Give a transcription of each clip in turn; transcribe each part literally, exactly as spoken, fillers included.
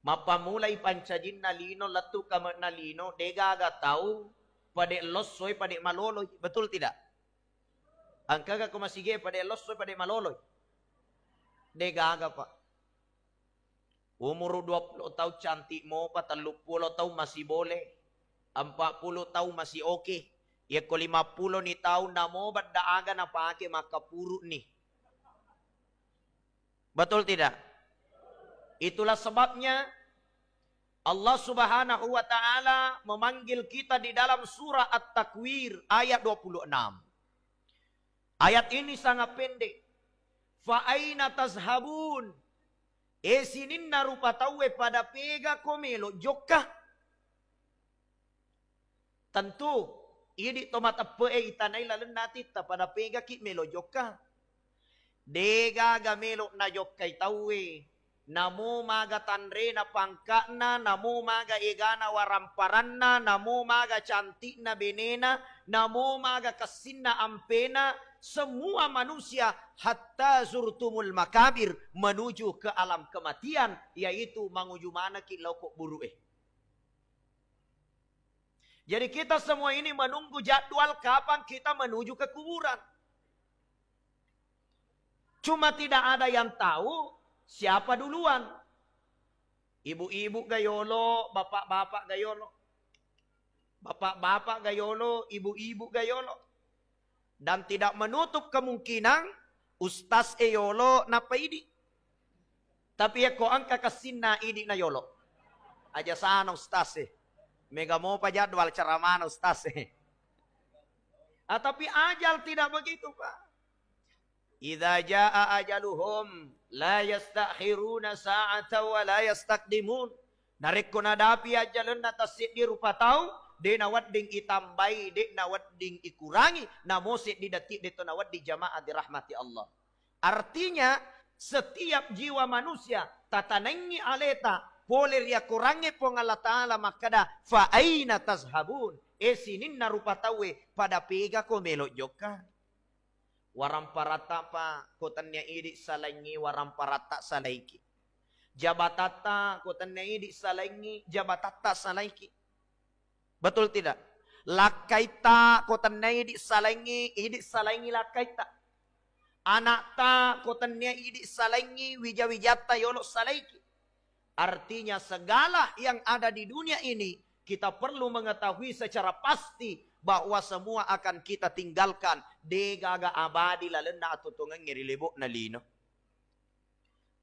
Mappammulai pancajinna lino, lettu kame'na lino, degaga tau pade lossoi, pade maloloi. Betul tidak? Engkaga ko masige pade lossoi, pade maloloi? Degaga, Pak. Umuru dua puluh taung cantik mopa, telluppulo taung masih boleh, empat puluh taung masih oke. Yekko lima puluh ni taung namo bedda aga napake makkapuru ni. Betul tidak? Itulah sebabnya Allah Subhanahu wa Ta'ala memanggil kita di dalam surah At-Takwir ayat dua puluh enam. Ayat ini sangat pendek. "Fa aina tazhabun?" E sininna rupa tauwe, pada pega ko melo jokka? Tentu, idi to mateppe'e itanai lalenna atitta, pada pegaki melo jokka? Degaga melo najokkai tauwe. Namo maga tanrena pangka'na, namo maga egana waramparanna, namo maga cantikna benena, namo maga kessinna ampena, semua manusia, hatta zurtumul makabir, menuju ke alam kematian, yaitu manguju maneki lao ko buru'e. Jadi kita semua ini menunggu jadwal kapan kita menuju ke kuburan. Cuma tidak ada yang tahu siapa duluan. Ibu-ibu ga yolo, bapak-bapak ga yolo. Bapak-bapak ga yolo, ibu-ibu ga yolo. Dan tidak menutup kemungkinan ustaz e yolo nappa idi. Tapi yekko engka kessinna idi na yolo. Aja sana ustaz e. Mega mopa jadwal ceramana ustaz e. Ah, tapi ajal tidak begitu, Pak. "Idza jaa ajaluhum la yastakhiruna sa'atan wa la yastaqdimun." Narekko nadapi ajjalenna tasseddi rupa tau, de nawedding itambai, de nawedding ikurangi, namo seddi detik de to nawedding, jamaah dirahmati Allah. Artinya, setiap jiwa manusia tatanengngi aleta pole ri akorangnge Puang Allah Ta'ala makkada, "Fa aina tazhabun?" E sininna rupa tauwe, pada pega ko melo jokka? Waramparatta pa ko tennia idi salaingngi, waramparatta salaiki. Jabatatta ko tennia idi salaingngi, jabatatta salaiki. Betul tidak? Lakkaitta ko tennia idi salaingngi, idi salaingngi lakkaitta. Anakta ko tennia idi salaingngi, wija-wijatta yolo salaiki. Artinya, segala yang ada di dunia ini, kita perlu mengetahui secara pasti bahwa semua akan kita tinggalkan. Degaga abadi lalenna atuo-tuongengnge ri lebo'na lino.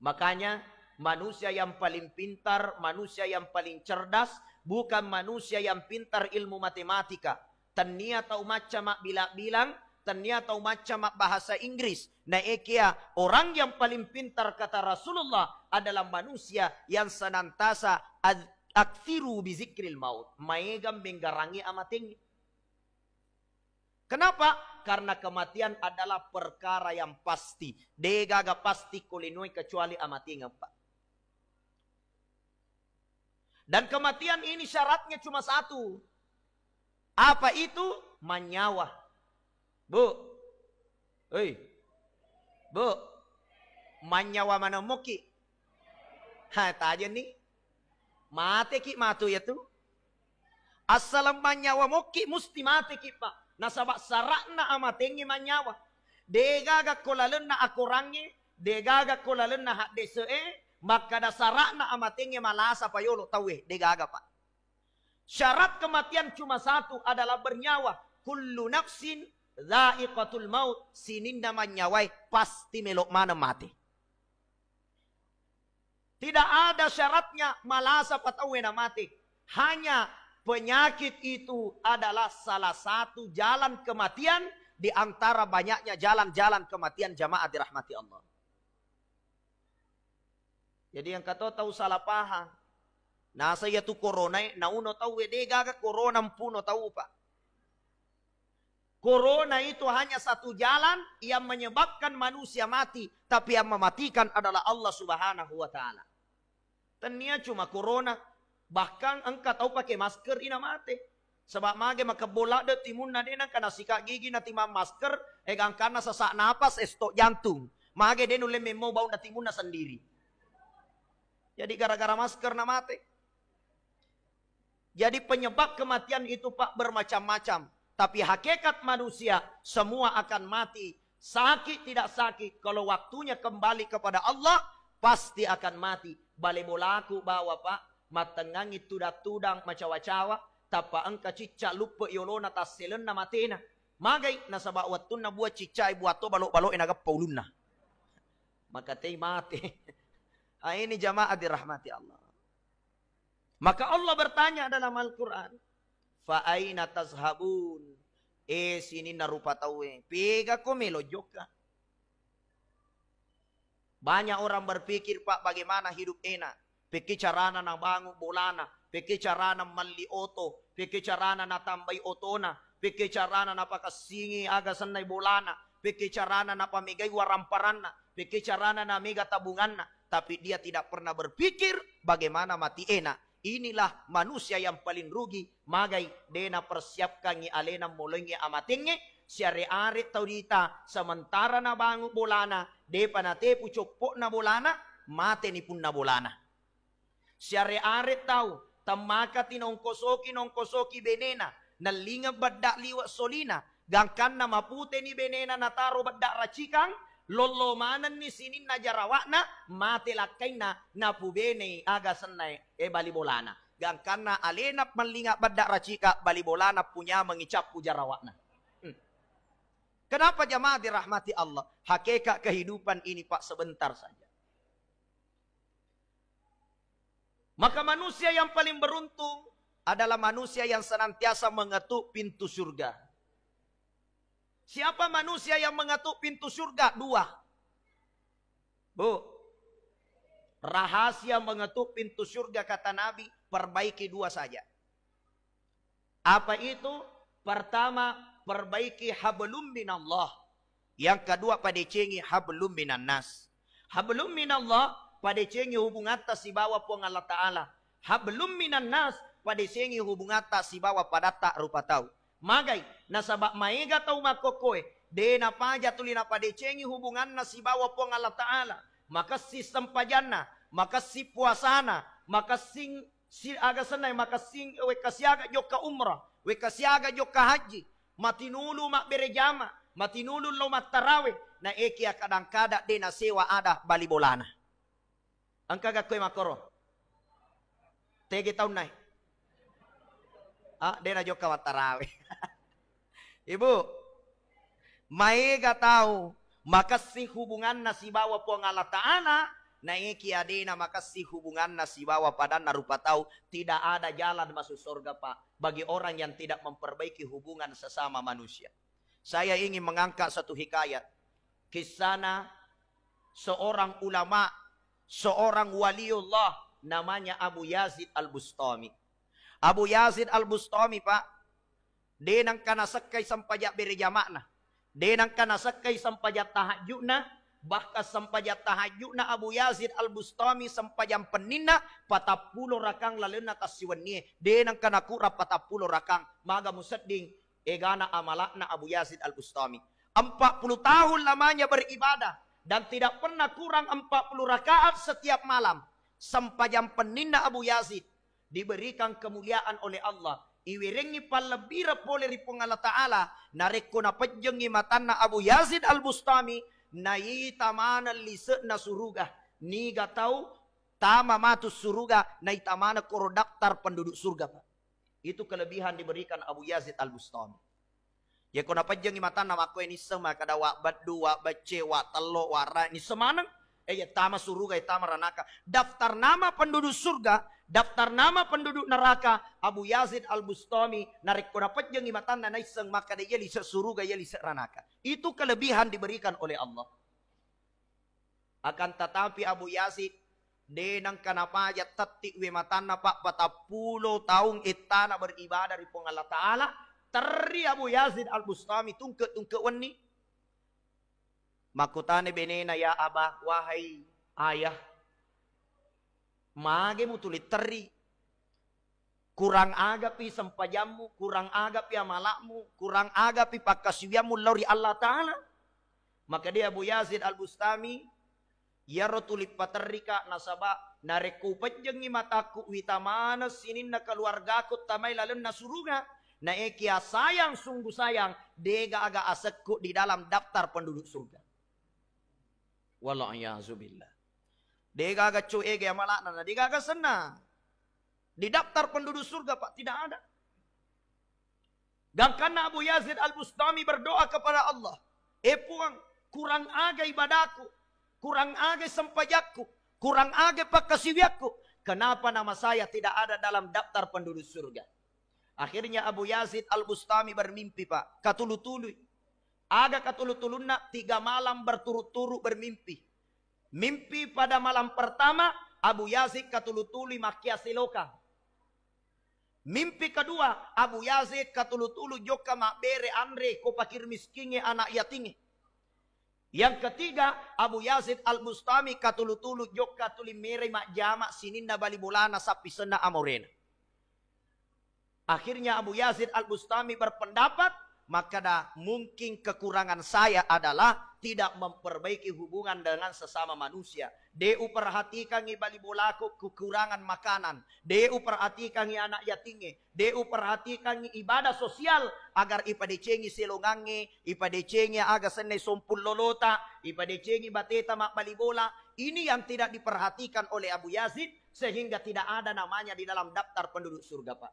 Makanya, manusia yang paling pintar, manusia yang paling cerdas, bukan manusia yang pintar ilmu matematika. Tennia tau macca mabbilang-bilang, tennia tau macca mabbahasa Inggris. Naekia, orang yang paling pintar, kata Rasulullah, adalah manusia yang senantiasa ad-, aktsiru bizikril maut. Maega menggarangi amatengnge. Kenapa? Karena kematian adalah perkara yang pasti. Degaga pasti ko linoe kecuali amatengeng, Pak. Dan kematian ini syaratnya cuma satu. Apa itu? Manyawa. Bu. Hei. Bu. Manyawa manemmoki. Ha, tajenni. Mateki matu yatu. Assaleng manyawa mokki musti mateki, Pak. Nasaba sara'na amatengnge manyawa. Degaga ko lalenna akorangnge, degaga ko lalenna haddese'e, makkada sara'na amatengnge malasa payolo tauwe, degaga, Pak. Syarat kematian cuma satu, adalah bernyawa. Kullu nafsin dzaiqatul maut, sininna manyawae pasti melo maneng mate. Tidak ada syaratnya malasa pa tauwe namate. Hanya penyakit itu adalah salah satu jalan kematian di antara banyaknya jalan-jalan kematian, jamaah dirahmati Allah. Jadi engka to tau salah paham. Nasa iyatu corona e, nauno tauwe, degaga corona mpuno tau, Pak. Corona itu hanya satu jalan yang menyebabkan manusia mati, tapi yang mematikan adalah Allah Subhanahu wa Ta'ala. Tennia cuma corona, bahkan engka tau pake masker ina mate. Sebab mage makebbo ladde timunna de nengka nasika gigi natimang masker, e gangkanna sesak napas, e stok jantung. Mage de nulle memmo baunna timunna sendiri. Jadi gara-gara masker na mate. Jadi penyebab kematian itu, Pak, bermacam-macam. Tapi hakikat manusia, semua akan mati. Sakit tidak sakit, kalau waktunya kembali kepada Allah, pasti akan mati. Bale bolaku bawa, Pak, mattengngangi tudang-tudang macawa-cawa, tappa engka cicca luppe yolona tasselenna matena. Magai? Nasaba wettunna buah ciccae buah to balo-baloe nageppa ulunna. Maka tei mate. Ah, ini jamaah dirahmati Allah. Maka Allah bertanya dalam Al-Quran, "Fa aina tazhabun?" Eh, sininna rupa tauwe, pegako melo jokka? Banyak orang berpikir, Pak, bagaimana hidup enak. Pekki carana nabangun bolana, pekki carana malli oto, pekki carana natambai otona, pekki carana napakessingi aga sennai bolana, pekki carana napamegai waramparanna, pekki carana namega tabunganna. Tapi dia tidak pernah berpikir bagaimana mati enak. Inilah manusia yang paling rugi. Magai? De napersiapkangngi alena moloingngi amatengnge, siare-are tau dita, sementara nabangun bolana, depa natepu coppo'na bolana, mateni punna bolana. Siare-are tau, temmakati nongkosoki, nongkosoki benena, nellingeng bedda liwe solina, gangkanna maputeni benena nataro bedda racikang, lollo manenni sininna jarawa'na, mate lakkainna, napubenei aga sennae, e, bali bolana. Gangkanna alena mellinga bedda racika, bali bolana punyamengi cappu jarawa'na. Hmm. Kenapa jamaah dirahmati Allah? Hakikat kehidupan ini, Pak, sebentar saja. Maka manusia yang paling beruntung adalah manusia yang senantiasa mengetuk pintu surga. Siapa manusia yang mengetuk pintu surga? Dua. Bu, rahasia mengetuk pintu surga, kata Nabi, perbaiki dua saja. Apa itu? Pertama, perbaiki hablum minallah. Yang kedua, padecengi hablum minannas. Hablum minallah, padecengi hubungatta sibawa Puang Allah Ta'ala. Hablum minannas, padecengi hubungatta sibawa padatta rupa tau. Magai? Nasaba maega tau makkokkoe, de napaja tuli napadecengi hubunganna sibawa Puang Allah Ta'ala. Makessi sempajanna, makessi puasana, makessing si-, aga sennai makessing, wekka siaga jokka umrah, wekka siaga jokka haji, matinulu mabbere jama, matinulu lao mattarawe, na eki akkadang-kadang de nasewa ada bali bolana. Engka gakkoe makkoro? Tegi taunna e? Ah, de najokka mattarawe. Ibu, maega tau makessing hubunganna sibawa Puang Allah Ta'ala, naekiya de namakessing hubunganna sibawa padanna rupa tau, tidak ada jalan masuk surga, Pak, bagi orang yang tidak memperbaiki hubungan sesama manusia. Saya ingin mengangkat satu hikayat. Kissana seorang ulama, seorang waliullah, namanya Abu Yazid Al-Bustami. Abu Yazid Al-Bustami, Pak, de nengka nasekkai sempajang bere jama'na. De nengka nasekkai sempajang tahajju'na, bahkan sempajang tahajju'na Abu Yazid Al-Bustami, sempajang penninna, patappulo rakang lalenna tassiwennie. De nengka nakurang patappulo rakang. Maga musedding egana amala'na Abu Yazid Al-Bustami. Empat puluh tahun lamanya beribadah dan tidak pernah kurang empat puluh rakaat setiap malam. Sempajang penninna Abu Yazid diberikan kemuliaan oleh Allah. Iwerengngi pallebbireng pole ri Puang Allah Ta'ala. Narekko napejjengngi matanna Abu Yazid Al-Bustami, naita maneng lise'na suruga. Niga tau tama matu suruga, naita maneng koro daftar penduduk surga, Pak. Itu kelebihan diberikan Abu Yazid Al-Bustami. Yako napejjengi matanna makkoe nisseng makkeda wa beddu, wa becce, wa tello, wa ra, nisseng maneng. Eh, ya tama suruga, ya tama ranaka. Daftar nama penduduk surga, daftar nama penduduk neraka, Abu Yazid Al-Bustami, narekko napejjengi matanna naisseng makkeda iya lise suruga, iya lise ranaka. Itu kelebihan diberikan oleh Allah. Akan tatapi Abu Yazid, de nengka napaja tetti we matanna, Pak, patappulo taung ettana beribadah ri Puang Allah Ta'ala, terri Abu Yazid Al-Bustami tungke-tungke wenni. Makkutana benena, "Ya Aba, wahai ayah, mage mutuli terri? Kurang agapi sempajammu, kurang agapi amala'mu, kurang agapi pakkasiwiammu lao ri Allah Ta'ala?" Maka dia Abu Yazid Al-Bustami, "Iyaro tuli paterrika nasaba Narekko upejjengngi matakku, wita maneng sininna keluargaku tamai lalenna suruga, naekia sayang sungguh sayang, degaga asekku di dalam daftar penduduk surga. Wal iyazu billah. Degaga cu ega ya malakna, na degaga senna. Di daftar penduduk surga, Pak, tidak ada. Gangkanna Abu Yazid Al-Bustami berdoa kepada Allah, "Eh Puang, kurang aga ibadahku, kurang aga sempajakku, kurang aga pakkasiwiakku. Kenapa nama saya tidak ada dalam daftar penduduk surga?" Akhirnya Abu Yazid Al-Bustami bermimpi, Pak. Katulu-tului. Aga katulu-tulunna, tiga malam berturut-turut bermimpi. Mimpi pada malam pertama, Abu Yazid katulu-tului makkia seloka. Mimpi kedua, Abu Yazid katulu-tulu jokka mabbere anre ko pakir miskingnge, anak yatingnge. Yang ketiga, Abu Yazid Al-Bustami katulu-tulu jokka tuli mere majjama sininna bali bolana sappisenna amorena. Akhirnya Abu Yazid Al-Bustami berpendapat, makkada, "Mungkin kekurangan saya adalah tidak memperbaiki hubungan dengan sesama manusia. De uperhatikangngi bali bolaku kekurangan makanan, de uperhatikangngi anak yatingnge, de uperhatikangngi ibadah sosial agar ipadecengi selongangnge, ipadecengi aga sennai sompung lolota, ipadecengi bateta mabbali bola." Ini yang tidak diperhatikan oleh Abu Yazid, sehingga tidak ada namanya di dalam daftar penduduk surga, Pak.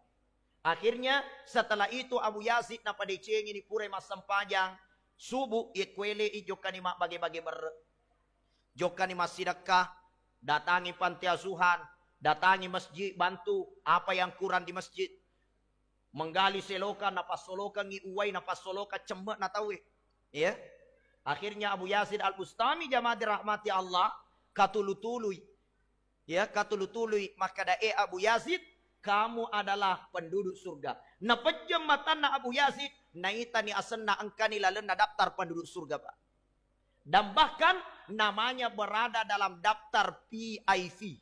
Akhirnya, setelah itu Abu Yazid napadecengini purai massempajang subuh, yekko ele'i jokkani mabbage-bage berre. Jokkani massidekka, datangi panti asuhan, datangi masjid, bantu apa yang kurang di masjid. Menggali selokan, napassolokangngi uwai, napassolokan cemme'na tauwe. Ya. Akhirnya Abu Yazid Al-Bustami, jamaah dirahmati Allah, katulu-tului. Ya, katulu-tului makkada, "Eh Abu Yazid, kamu adalah penduduk surga." Napejjeng matanna Abu Yazid, naitani asenna engkani lalenna daftar penduduk surga, Pak. Dan bahkan namanya berada dalam daftar V I P.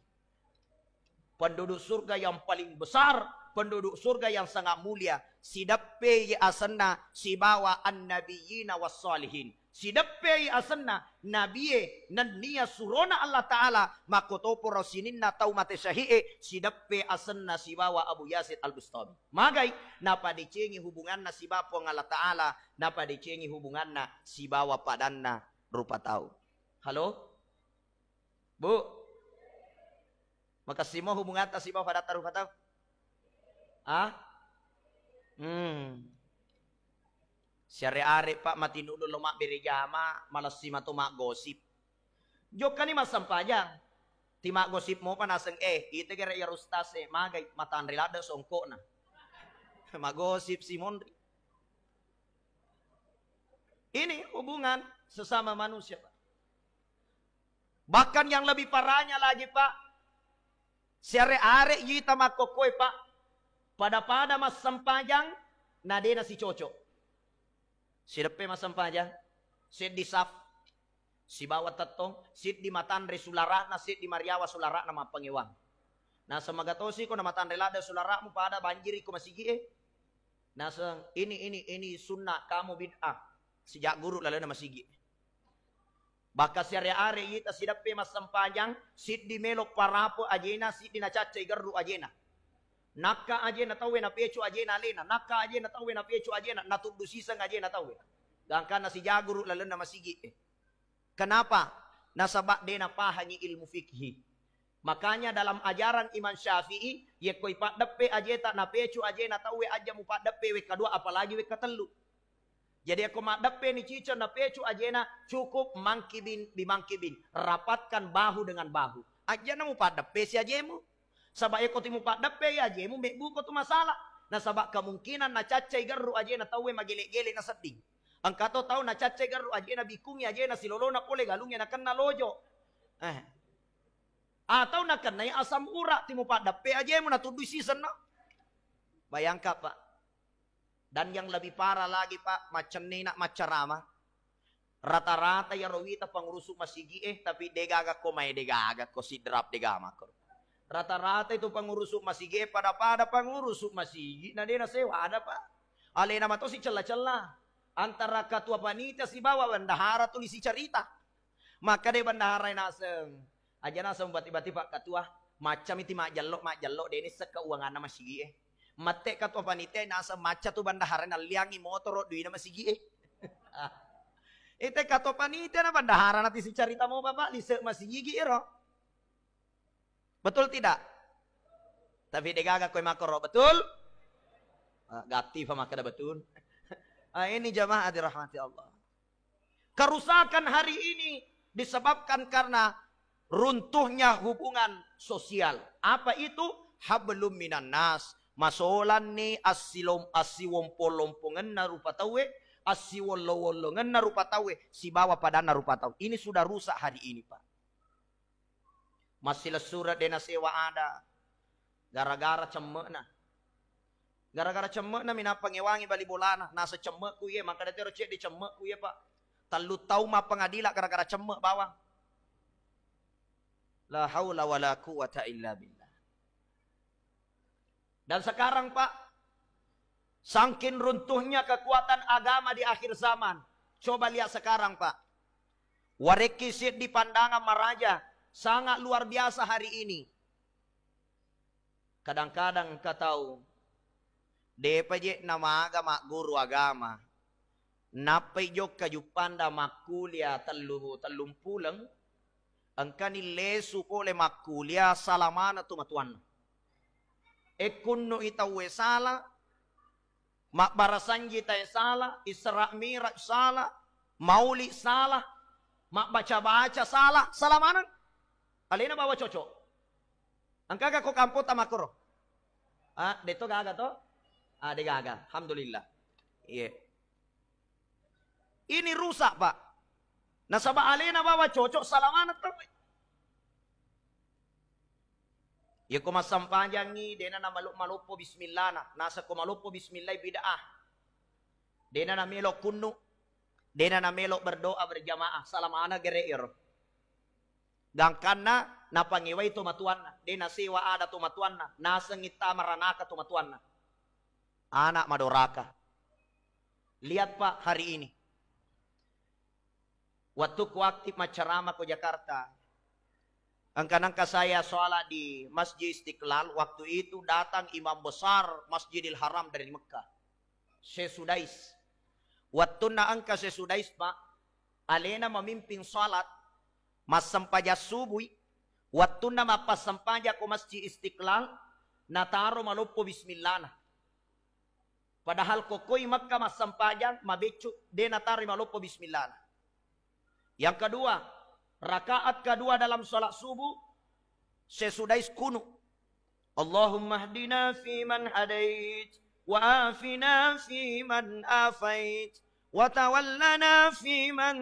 Penduduk surga yang paling besar, penduduk surga yang sangat mulia. Sideppei asenna sibawa annabiyina wassalihin. Sideppei asenna nabie nennia surona Allah Ta'ala, makkotoporo sininna tau mate syahi'e, sideppe asenna sibawa Abu Yazid Al-Bustami. Magai? Napadecengi hubunganna sibawa Puang Allah Ta'ala, napadecengi hubunganna sibawa padanna rupa tau. Halo? Bu? Makessimo hubungatta sibawa padatta rupa tau? Ah? Hmm. Siare-are, Pak, matinulu lo mabbere jama, malessi mato maggosip. Jokkani massempajang. Ti maggosip mopa naseng, eh, ite gere ya ustaz e, magai matanre ladde songkokna. Maggosip si monri. Ini hubungan sesama manusia, Pak. Bahkan yang lebih parahnya lagi, Pak, siare-are yita makkokkoe, Pak, pada-pada massempajang, na dena sicocok. Sideppe massempajang, seddi saf, sibawa tettong, siddi matanre sulara'na, siddi mariawa sulara'na mappangewang. Naseng magatosi ko na matanre ladde sulara'mu pada banjiri ko masigi e. Naseng, ini, ini, ini sunnah, kamu bid'ah. Sijagguru lalenna masigi. Bakka siare-are yita sideppe massempajang, siddi melo parape ajena, siddi nacaccai gerru ajena. Nakka ajena tauwe napecu ajena alena, nakka ajena tauwe napecu ajena, natuddu siseng ajena tauwe. Gangkanna sijagguru lalenna masigi e. Kenapa? Nasaba de napahangi ilmu fikhi. Makanya dalam ajaran Imam Syafi'i, yekko ipaddeppe ajeta napecu ajena tauwe, aja mupaddeppe wekka dua, apalagi wekka tellu. Jadi, yekko maddeppeni ciceng napecu ajena, cukup mangkibin bimangkibin, rapatkan bahu dengan bahu. Ajana mupaddeppe si ajemu. Saba yekko ti mupaddeppe i ajemu, mebbuko tu masalah. Nasaba kemungkinan nacaccai gerru ajena tauwe magele-gele nasedding. Engka to tau nacaccai gerru ajena, bikungi ajena silolona pole galungnge nakenna lojo. Eh. Atau nakennai asam urat, ti mupaddeppe ajemu natuddui sisenna. Bayangkan, Pak. Dan yang lebih parah lagi, Pak, maccennena maccarama. Rata-rata iyaro wita pangurusu masigi e, tapi degaga ko mae, degaga ko sidrap degama ko. Rata-rata itu pangurusu masigi e pada-pada pangurusu masigi, na de nasewa ada, Pak. Alena mato sicella-cella antara ketua panitia sibawa bendahara tuli sicarita. Maka de bendahara naseng, Aja naseng bati-bati, Pak Ketua, macca miti majjello, majjello, deni sekka uanganna masigi e. Mette ketua panitia naseng macca tu bendahara nalliangi motoro duina masigi e. Ite ketua panitia na bendahara nati sicarita mo Bapak, lise masigi ero. Betul tidak? Tapi degaga koe makoro, betul? Ah, gatti fa makkeda betul. Ah, ini jamaah dirahmati Allah. Kerusakan hari ini disebabkan karena runtuhnya hubungan sosial. Apa itu? Hablum minan nas. Masolanni assilom-, assiwompo-lompongenna rupa tauwe, assiwollo-wollongenna rupa tauwe, sibawa padanna rupa tau. Ini sudah rusak hari ini, Pak. Massilessureng de nasewa ada gara-gara cemme'na. Gara-gara cemme'na mi nappa ngewangi bali bolana, nasa cemme'ku iye, makkeda tero cedde cemme'ku iye, Pak. Tellu taung mappengadila gara-gara cemme' bawang. La haula wala quwwata illa billah. Dan sekarang, Pak, sangkin runtuhnya kekuatan agama di akhir zaman. Coba lihat sekarang, Pak. Warekki seddi pandangan maraja, sangat luar biasa hari ini. Kadang-kadang engka tau, depa je namaga magguru agama. Nappai jokka juppanda makkulia tellu, tellumpuleng, engkani lesu pole makkulia, sala maneng tu matuanna. E kunnu'i tauwe sala, mabbarasanji tae sala, Isra Miraj sala, mauli sala, mabbaca-baca sala, sala maneng. Alena bawa cocok. Engkaga ko kampota makkoro? Ah, deto gaga to? Ah, de gaga. Alhamdulillah. Iya. Ini rusak, Pak. Nasaba alena bawa cocok, sala maneng tauwe. Yako massempajangngi, dena na malo-, maloppo bismillahna. Nasa ko maloppo bismillah bid'ah. Dena na melo kunnu, dena na melo berdoa berjamaah. Sala maneng gere ero. Gangkanna napangewai to matuanna, de nasewa ada to matuanna, naseng ittama ranaka to matuanna. Anak madoraka. Lihat, Pak, hari ini. Waktu ku aktif maccarama ko Jakarta, engka nengka saya sholat di Masjid Istiqlal, waktu itu datang imam besar Masjidil Haram dari Mekah, Syekh Sudais. Wattunna engka Syekh Sudais, Pak, alena memimpin sholat, massempajang subui, wattunna mappassempajang ko Masjid Istiqlal, nataro maloppo bismillahna. Padahal kokkoi Mekka massempajang, mabeccu, de nataro maloppo bismillahna. Yang kedua, rakaat kedua dalam sholat subuh, Syekh Sudais kunu. Allahumma hdina fiman hadait, wa afina fiman afait, wa tawallana fiman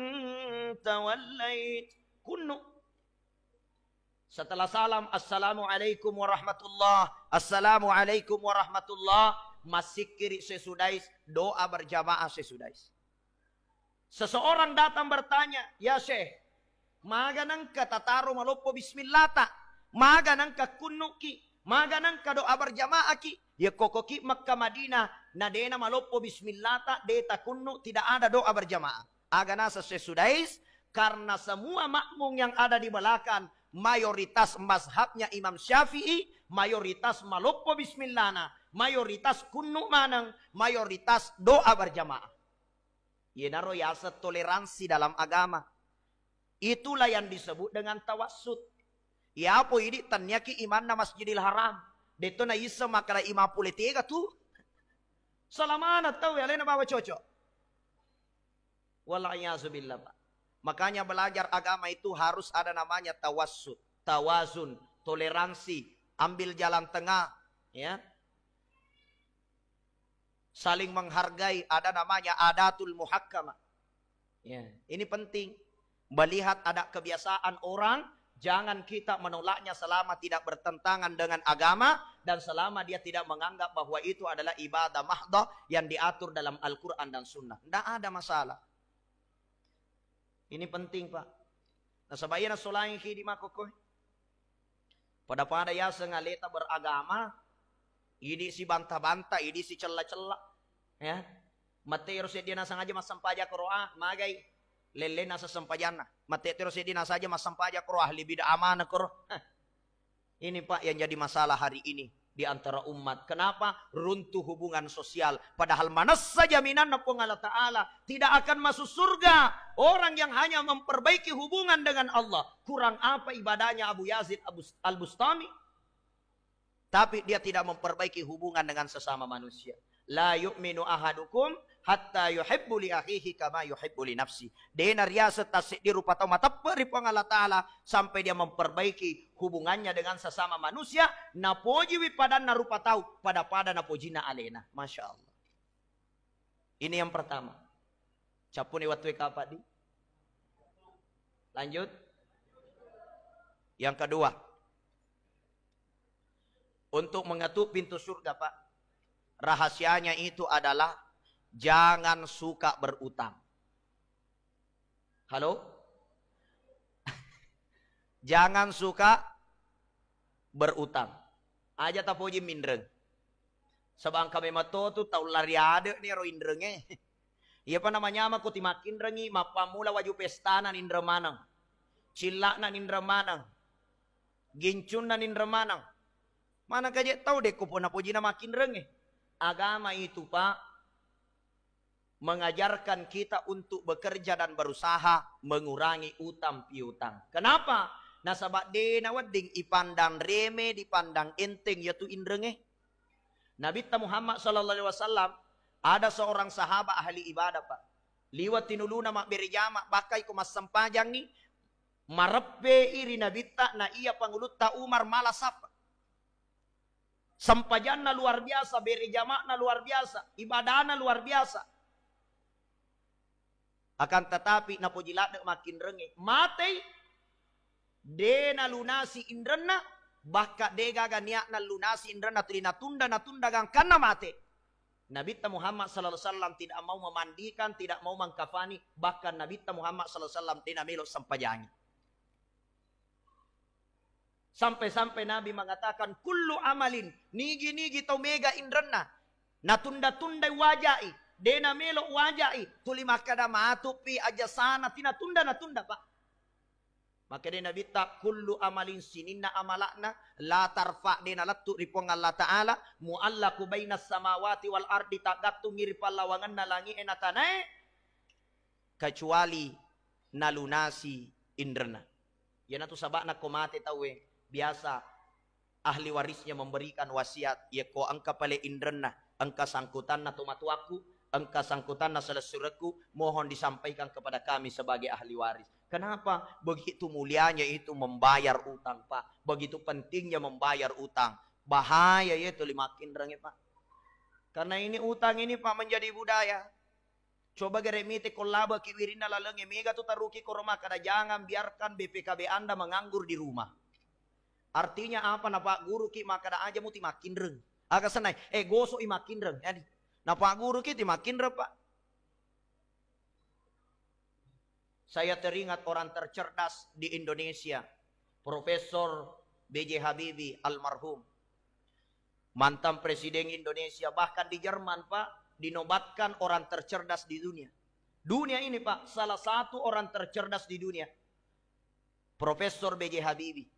tawallait. Kunu. Setelah salam, "Assalamualaikum warahmatullah, assalamualaikum warahmatullah," massikkiri Syekh Sudais, doa berjamaah Syekh Sudais. Seseorang datang bertanya, "Ya Syekh, maga nengka tataro maloppo bismillata? Maga nengka kunnuki? Maga nengka doa berjamaahki?" Ya kokoki Mekka Madinah, na dena maloppo bismillata, de takunnu, tidak ada doa berjamaah. Aga naseng Syekh Sudais, karena semua makmum yang ada di belakang mayoritas mazhabnya Imam Syafi'i, mayoritas maloppo bismillahna, mayoritas kunnu maneng, mayoritas doa berjamaah. Yenaro yaseng toleransi dalam agama. Itulah yang disebut dengan tawassut. Yapo idi tanniaki imanna Masjidil Haram, detto naisseng makkeda imam pole tega tu. Salamana tau alena bawa cocok. Wal iyazu billah, Pak. Makanya belajar agama itu harus ada namanya tawassut, tawazun, toleransi, ambil jalan tengah, ya. Saling menghargai, ada namanya adatul muhakkama. Ya, ini penting. Melihat ada kebiasaan orang, jangan kita menolaknya selama tidak bertentangan dengan agama dan selama dia tidak menganggap bahwa itu adalah ibadah mahdoh yang diatur dalam Al-Quran dan Sunnah. Ndak ada masalah. Ini penting, Pak. Nasaba iya nasolangiki idi makkokkoe. Pada-pada yaseng aleta beragama, idi sibanta-banta, idi sicella-cella. Ya. Mate ero seddie naseng aja massempajang koroa, magai. Lellena sesempajanna. Mate tero sedina saja massempajang koro, ahli bid'ah mana koro. Heh. Ini, Pak, yang jadi masalah hari ini di antara umat. Kenapa? Runtuh hubungan sosial. Padahal manessa jaminanna Puang Allah Ta'ala, tidak akan masuk surga orang yang hanya memperbaiki hubungan dengan Allah. Kurang apa ibadahnya Abu Yazid Abu Al-Bustami? Tapi dia tidak memperbaiki hubungan dengan sesama manusia. La yu'minu ahadukum hatta yuhibbu li akhihi kama yuhibbu li nafsi. Dena riaseng tasseddi rupa tau mateppe ri Puang Allah Ta'ala sampai dia memperbaiki hubungannya dengan sesama manusia, napojiwi padanna rupa tau pada-pada napojina alena. Masya Allah. Ini yang pertama. Cappuni wattu kapang di? Lanjut. Yang kedua, untuk mengetuk pintu surga, Pak, rahasianya itu adalah jangan suka berutang. Halo? Jangan suka berutang. Aja tapoji minreng. Saba engka memang to tu tau lari ade' ni ro inrengnge. Iyapa namanyameng ko timakkinrengngi, mappammula waju pestana ninreng maneng. Cilla'na ninreng maneng. Gincunna ninreng maneng. Maneng kaje tau de' ko pona pojina makkinrengnge. Agama itu, Pak, mengajarkan kita untuk bekerja dan berusaha mengurangi utang piutang. Kenapa? Nasaba de' nawedding ipandang reme, dipandang enteng yatu inrengnge. Nabitta Muhammad sallallahu alaihi wasallam, ada seorang sahabat ahli ibadah, Pak. Liwa tinuluna mabbere jama, bakkai ko massempajangngi, mareppe'i ri Nabitta na iya pangulutta Umar mala saffa. Sempajanna luar biasa, bere jama'na luar biasa, ibadahna luar biasa. Akan tetapi napoji ladde' makkinrengnge, matei, de' nalunasi inrenna, bahkan de' gaga niatna lunasi inrenna, tuli natunda, natunda gangkanna mate. Nabitta Muhammad sallallahu alaihi wasallam tidak mau memandikan, tidak mau mengkafani, bahkan Nabitta Muhammad sallallahu alaihi wasallam de' namelo sempajangi. Sampai-sampai Nabi mengatakan, "Kullu amalin, nigi-nigi tau mega inrenna, natunda-tundai waja'i, de' namelo waja'i, tuli makkada matupi ajasana, tinatunda-natunda, Pak." Makkeda Nabitta, "Kullu amalin, sininna amala'na, la tarfa, de' nalettu ri Puang Allah Ta'ala, muallaku bainas samawati wal ardi, taggattungngi ri pallawangenna langi'e na tanae, kecuali nalunasi inrenna." Iyanatu saba'na ko mate tauwe, biasa ahli warisnya memberikan wasiat, "Yekko engka pale inrenna, engka sangkutanna tomatoakku, engka sangkutanna selessurekku, mohon disampaikan kepada kami sebagai ahli waris." Kenapa? Begitu mulianya itu membayar utang, Pak. Begitu pentingnya membayar utang. Bahaya ya tuli makkinrengnge, Pak. Karena ini utang ini, Pak, menjadi budaya. Coba gere mite ko labeki wirinna lalengnge, mega tu taruki koro makkada, "Jangan biarkan B P K B Anda menganggur di rumah." Artinya apa? Napagguruki makkada, "Aja muti makkinreng." Aga senai, eh, goso'i makkinreng. Jadi, napagguruki ti makkinreng, Pak. Saya teringat orang tercerdas di Indonesia, Profesor B J Habibie almarhum. Mantan Presiden Indonesia, bahkan di Jerman, Pak, dinobatkan orang tercerdas di dunia. Dunia ini, Pak, salah satu orang tercerdas di dunia. Profesor B J Habibie.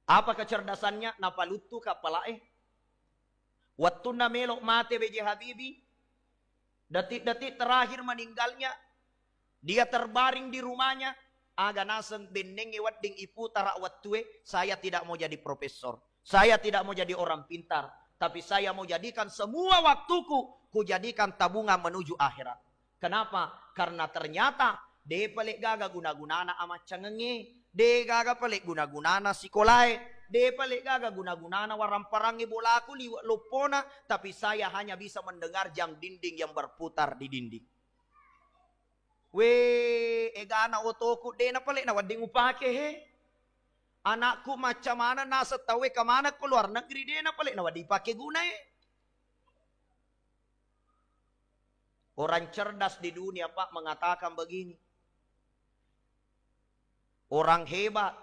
Apa kecerdasannya? Napaluttu kappala'e. Wettunna melo mate B J Habibie, detik-detik terakhir meninggalnya, dia terbaring di rumahnya, aga naseng bennengnge wedding iputara wettue, "Saya tidak mau jadi profesor, saya tidak mau jadi orang pintar, tapi saya mau jadikan semua waktuku, kujadikan tabungan menuju akhirat." Kenapa? Karena ternyata de' pale gaga guna-gunana amaccangengnge, de' gaga pale guna-gunana sikolae, de' pale gaga guna-gunana waramparangnge bolaku liwe' loppona, tapi saya hanya bisa mendengar jam dinding yang berputar di dinding. We, egana otoku de' na pale nawedding upake he. Anakku macca maneng naseng tauwe, ka maneng ko luar negeri, de' na pale nawedding pake gunae. Orang cerdas di dunia, Pak, mengatakan begini, orang hebat,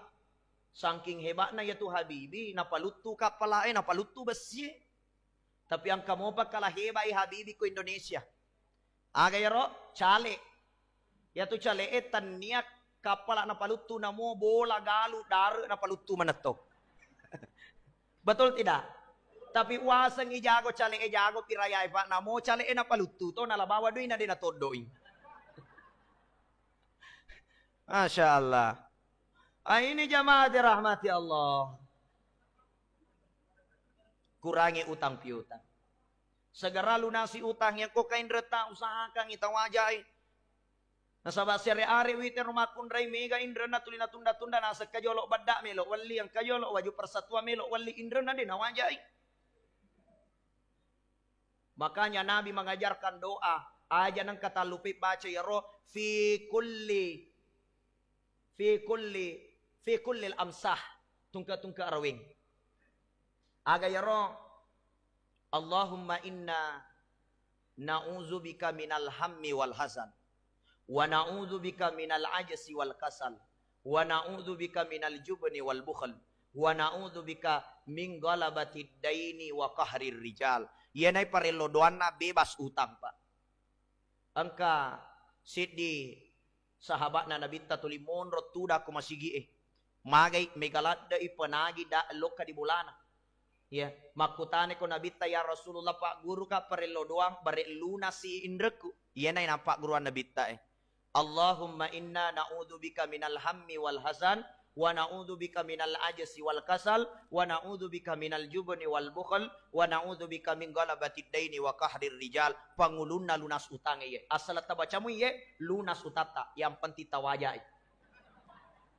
saking hebatna yatu Habibie, napaluttu kappala'e, napaluttu bessie. Tapi engka mopa kala heba'i Habibie ko Indonesia. Aga iyaro? Caleg. Iyatu cale'e tennia kappala napaluttu, namo bola galu dare napaluttu manetto. Betul tidak? Tapi waseng ijago cale'e, jago pirayae, Pak, namo cale'e napaluttu to, nala bawa duina de natoddoi. Masya Allah. Ah, ini jamaah dirahmati Allah. Kurangi utang piutang. Segera lunasi utang yang ko kainreta, usahakan itawajai. Nasaba siare-are wite rumakkunrai mega inrenna tuli natunda-tunda, nasekka jolo bedda melo welli, engka jolo waju persatuan melo welli, inrenna de nawajai. Makanya Nabi mengajarkan doa, aja nengka tallupai baca iyaro fi kulli, fi kulli, fi kullil amsah, tungke-tungke araweng. Aga iyaro, Allahumma inna na'udzubika minal hammi wal hazan, wa na'udzubika minal ajzi wal kasal, wa na'udzubika minal jubni wal bukhl, wa na'udzubika min ghalabatid daini wa qahrir rijal. Iyanai parello doanna bebas utang, Pak. Engka siddi sahaba'na Nabitta tuli monro tuda ko masigi'e. Magai mega ladde'i penagi da lokka di bolana. Ya, makkutane ko Nabitta, "Ya Rasulullah, pagguruka parello doang, bare lunasi inrekku." Iyana nappagguruan Nabitta e. Allahumma inna na'udzubika minal hammi wal hazan, wa na'udzubika minal ajzi wal kasal, wa na'udzubika minal jubni wal bukhl, wa na'udzubika min ghalabatid daini wa qahrir rijal. Pangulunna lunas utange iye. Asal tabacamu iye, lunas utatta. Yang penting tawajai.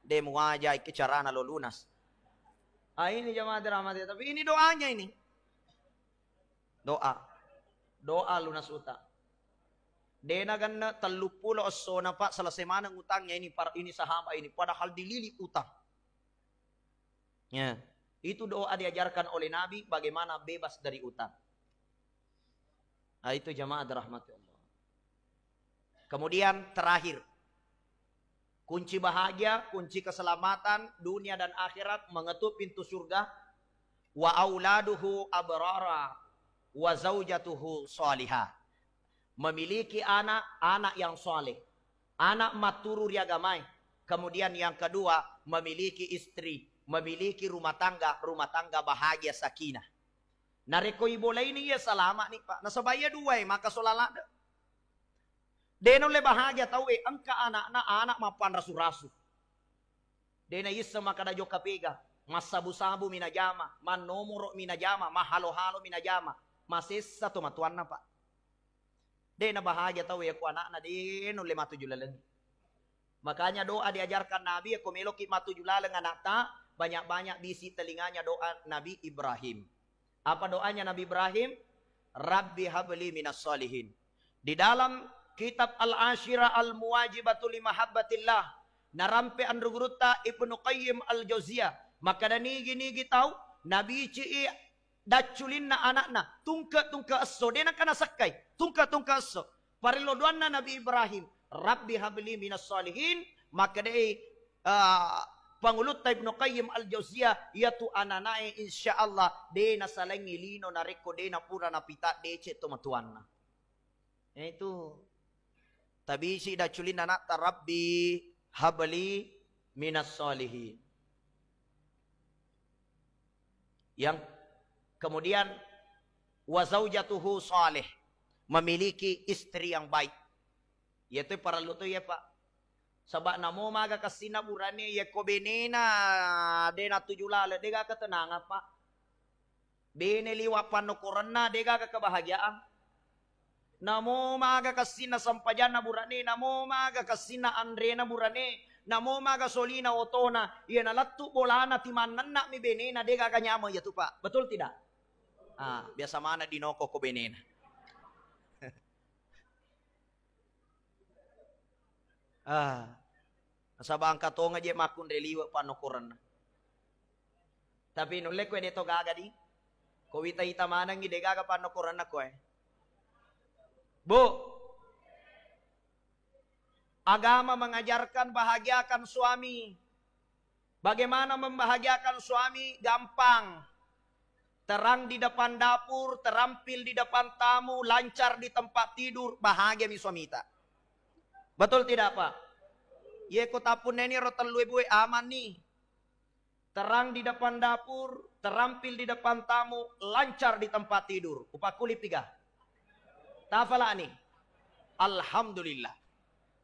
De muwajai ke carana lo lunas. Ah, ini jamaah dirahmati. Tapi ini doanya ini. Doa. Doa lunas utang. Dena genne telluppulo essona, Pak, selesai maneng utangnya ini, par-, ini sahabat ini. Padahal dililit utang. Ya. Itu doa diajarkan oleh Nabi bagaimana bebas dari utang. Nah, itu jamaah dirahmati Allah. Kemudian terakhir, kunci bahagia, kunci keselamatan dunia dan akhirat, mengetuk pintu surga, wa auladuhu abrara, wa zaujatuhu salihah. Memiliki anak, anak yang saleh, anak maturu ri agamae. Kemudian yang kedua, memiliki istri, memiliki rumah tangga, rumah tangga bahagia, sakinah. Narekko ibolaini iye, salama'ni, Pak. Nasaba iya duae maka sola ladde. De naulle bahagia tauwe, engka anakna, anak mappanrasu-rasu. De naisseng makkeda jokka pega, massabu-sabu mi najama, mannomoro mi najama, mahalo-halo mi najama, masessa to matuanna, Pak. De nabahagia tauwe ko anakna de naulle matuju laleng. Makanya doa diajarkan Nabi, ko meloki matuju laleng anakta, banyak-banyak bisi telinganya doa Nabi Ibrahim. Apa doanya Nabi Ibrahim? Rabbi habli minas salihin. Di dalam kitab Al-Ashirah Al-Muwajibatu li Mahabbatillah, narampe anru gurutta Ibnu Qayyim Al-Jauziyah, makkeda nigi-nigi tau nabici'i dacculinna anakna, tungke-tungke esso, de nengka nasakkai, tungke-tungke esso. Parello doanna Nabi Ibrahim, "Rabbi habli minas salihin," makkedai, ah, pangulutta Ibnu Qayyim Al-Jauziyah, iyatu ananae insya Allah de nasalengi lino narekko de napura napita deceng to matuanna. Itu tabisi dacculinna anakta, "Rabbi habli minas salihin." Yang kemudian, "Wa zaujatuhu salih," memiliki istri yang baik. Iyatu parellu to iya, Pak. Saba namo maga kessinna burane, iya ko benena de natuju laleng, de gaga ketenangan, Pak. Bene liwa pannokorenna, de gaga kebahagiaan. Namo maga kessinna sempajanna burane, namo maga kessinna anrena burane, namo maga solina otona, iya nalettu bolana timannenna'mi benena, de gaga nyameng iyatu, Pak. Betul tidak? Ah, biasa maneng dinoko ko benena. Ah. Nasaba engka tonga je makkunrai liwe pannokorenna. Tapi nulle koe de to gaga di. Ko wita-wita manengi de gaga pannokorenna koe. Bu, agama mengajarkan bahagiakan suami. Bagaimana membahagiakan suami? Gampang. Terang di depan dapur, terampil di depan tamu, lancar di tempat tidur, bahagiami suamita. Betul tidak, Pak? Ye ko tappunneni ro tellu e bue aman ni. Terang di depan dapur, terampil di depan tamu, lancar di tempat tidur. Upakkuli piga? Tafalani. Alhamdulillah.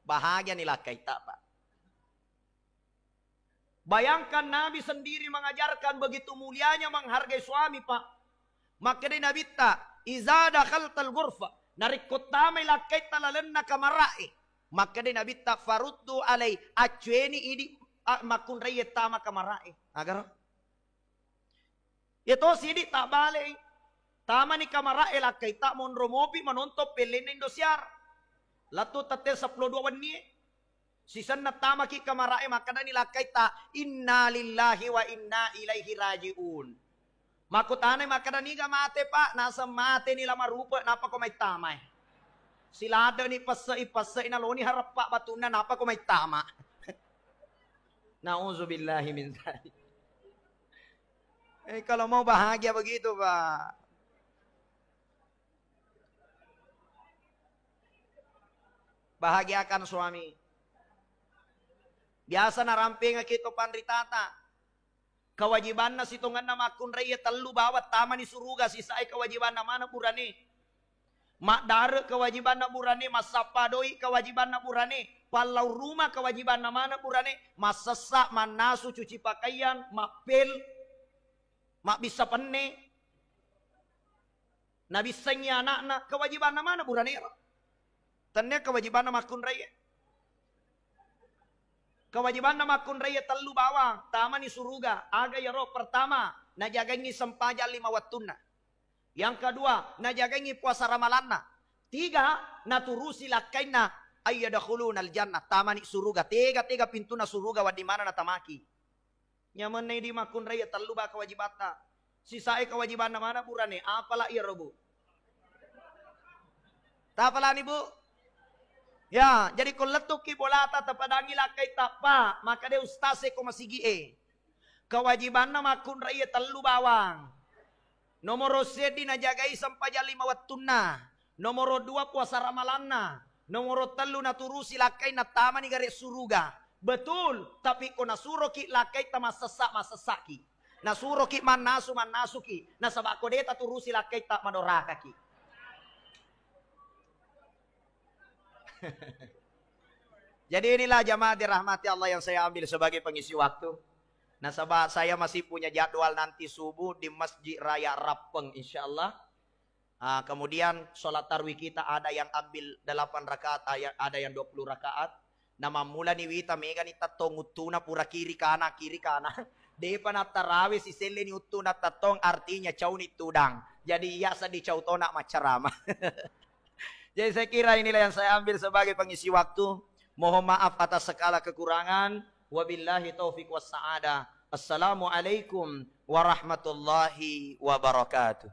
Bahagia ni lakkaita, Pak. Bayangkan Nabi sendiri mengajarkan begitu mulianya menghargai suami, Pak. Makkedai Nabitta, "Iza dakhaltal ghurfa," narekko tamai lakkaitta lalenna kamara'e. Makkedai Nabitta, "Faruddu alai," accueni idi, a, makkunraiye tama kamara'e. Agaro? Iya to sidi tabbalei. Tamani kamara'e lakkaitta monro mopi manontong pellenna Indosiar. Lettu tette seppulo dua wennie. Sisenna tamaki kamara'e makkedani lakkaitta, "Inna lillahi wa inna ilaihi raji'un." Makkutanai makkeda, "Niga mate, Pak?" Naseng, "Mateni la marupe, nappa ko maittamae." Siladeni pesse'i, pesse'i naloni hareppa batunna, nappa ko maittama. Nauzubillahi min dzalik. Eh, kalau mau bahagia begitu, Pak. Bahagiakan suami. Biasa narampengaki to panritata. Kewajibanna sitongenna makkunrai iya tellu bawang tamani suruga, sisae kewajibanna maneng burane. Maddare kewajibanna burane, massappa doi kewajibanna burane, pallau ruma kewajibanna maneng burane, massessa, mannasu, cuci pakaian, mappel, mabbissa penne, nabissengngi anakna, kewajibanna maneng burane ro. Tennia kewajibanna makkunrai. Kewajibanna makkunrai tellu bawang tamani suruga. Aga iyaro? Pertama, najagengngi sempajang lima wettunna. Yang kedua, najagengngi puasa ramalanna. Tiga, naturusi lakkainna, ayyadkhulunal jannah, tamani suruga. Tega-tega pintunna suruga wedding maneng natamaki. Nyamenna idi makkunrai tellu ba kewajibatta. Sisae kewajibanna maneng burane, apala iyaro, Bu? Tapalani, Bu? Ya, jadi ko lettukki bolata tapadangi lakkai tappa, maka de ustaz e ko masigi e. Kewajibanna makkunrai tellu bawang. Nomoro seddi najagai sempajang lima wettunna. Nomoro dua puasa ramalanna. Nomoro tellu naturusi lakkai natamani gare suruga. Betul, tapi ko nasuroki lakkai ta massessa, massessaki. Nasuroki mannasu, mannasuki. Nasaba ko de taturusi lakkai ta madorakaki. Jadi inilah jamaah dirahmati Allah yang saya ambil sebagai pengisi waktu. Nasaba saya masih punya jadwal nanti subuh di Masjid Raya Rappeng, insyaallah. Ah, kemudian sholat tarwih kita ada yang ambil delapan rakaat, ada, ada yang dua puluh rakaat. Namammulani wita, megani tettong uttuna pura kiri kana, kiri kana. Depa nattarawe siselleni uttuna tettong, artinya cauni tudang. Jadi iya seddi cau tona maccarama. Jadi saya kira inilah yang saya ambil sebagai pengisi waktu. Mohon maaf atas segala kekurangan. Wabillahi taufik wassa'adah. Assalamualaikum warahmatullahi wabarakatuh.